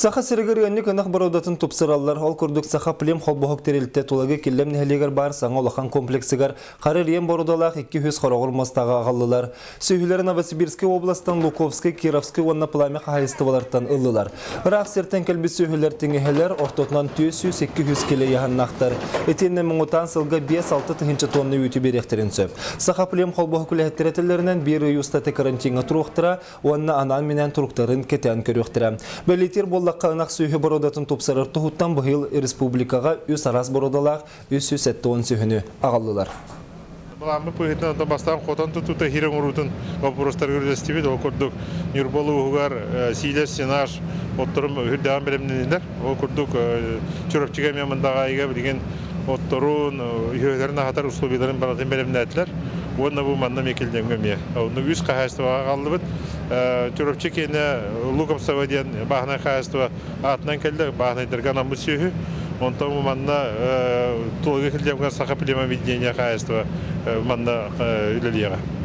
Саха сиригэр ыанньык ынах боруодатын тупсараллар. Ол курдук Сахаплем холбоһук тэрилтэ Тулагы Киллэм нэһилиэгэр баар саҥа улахан комплексыгар хара эриэн боруодалаах 200 хороҕор муостаҕа аҕаллылар. Сүөһүлэри Новосибирскай областан Луковскай, Кировскай уонна Пламя хаһаайыстыбалартан ыллылар. Ыраах сиртэн кэлбит сүөһүлэр тиҥэһэлэр ортотунан 400-200 килэ ыйаһыннаахтар. Итиэннэ муҥутаан сылга 5-6 тыһыынча тонна үүтү биэриэхтэрин сөп. Сахаплем холбоһук үлэһиттэрэ этэллэринэн биир ый устата карантиҥҥа туруохтара уонна анаан-минээн туруктарын кэтээн көрүөхтэрэ. Бэлиэтиир буоллахха, ынах сүөһү боруодатын тупсарар туһуттан быйыл республикаҕа үс араас боруодалаах 370 сүөһүнү аҕаллылар. Былааммыт быһыытынан онтон бастаан хотон тутуута хир оҥоруутун боппуруостарыгар үлэстибит. Ол курдук Ньурба улууһугар сиилэс, сенаж отторун үрдээҕин бэлэмнэнилэр. Ол курдук Чурапчыга эмиэ Мындаҕаайыга билигин отторун, үһүөлэрин аһатар условияларын барытын бэлэмнээтилэр. Уонна бу манна эмиэ Килдьэҥҥэ эмиэ. Онно үс хаһаайыстыбаҕа хааллыбыт. Чурапчы киэнэ Луковцева диэн бааһынай хаһаайыстыба аатынан кэллэ, бааһынайдарга анаммыт сүөһү. Онтон бу манна Тулагы Килдьэҥҥэ Саха племобъединение хаһаайыстыба манна үлэлиэҕэ.